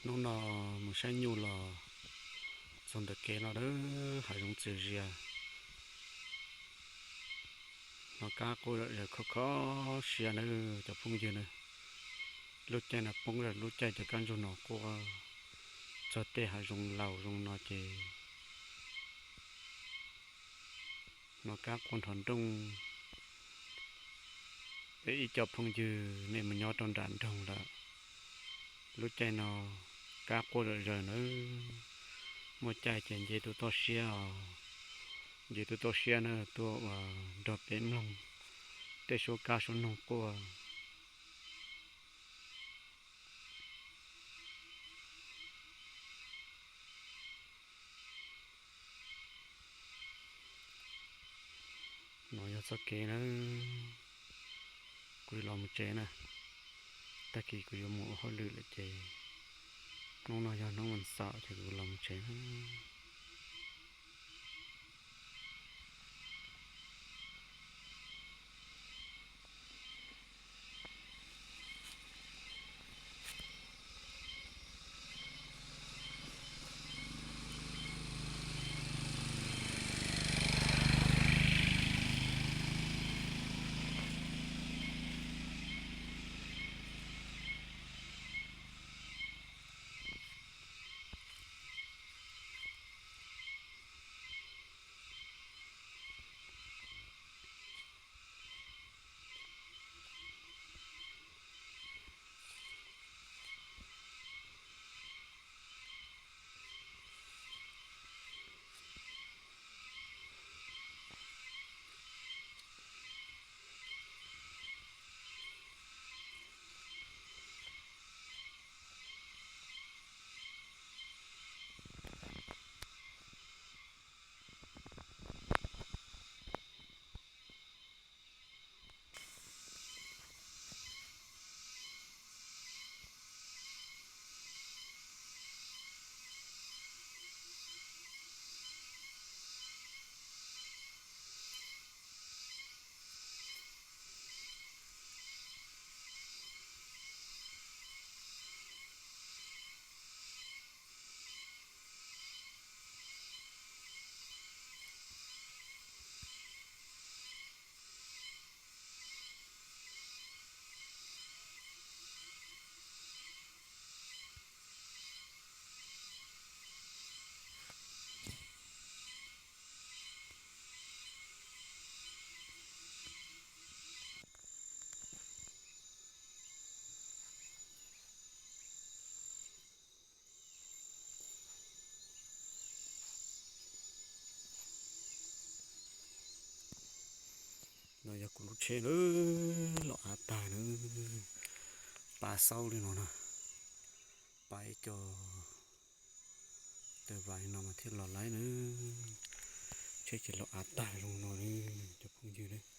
Hnub no mus saib nyuj los txog ntawm kev no lawm, hav zoov txias zias, hnov kab quaj zom zaws kho kho siab nawb cov phooj ywg na. Lub caij no poob zom zaws, lub caij cov kab ntsuag no quaj txog tej hav zoov laus zoo no ces hnov kab quaj nrov nrooj. Peb ib co phooj ywg nej mus nyob rau nram nroog lawm, lub caij no kab quaj zom zaws nawb. Muaj caij ces nce tus toj siab os, nce tus toj siab na tuaj uas nrog peb mloog tej suab kab suab noog quaj. No yog txoj kev na, kuv los mus tsev na. Tag kis kuv yuav mus ua hauj lwm lawm ces hnub no yog hnub vas xaum ces kuv los mus tsev na. No yog kuv lub tsheb lawm, los av tag na, pab xaub li no na, pab ib co taw vais no mas thiaj los laib na. Tsheb ces los av tag zoo no na cov phooj ywg na.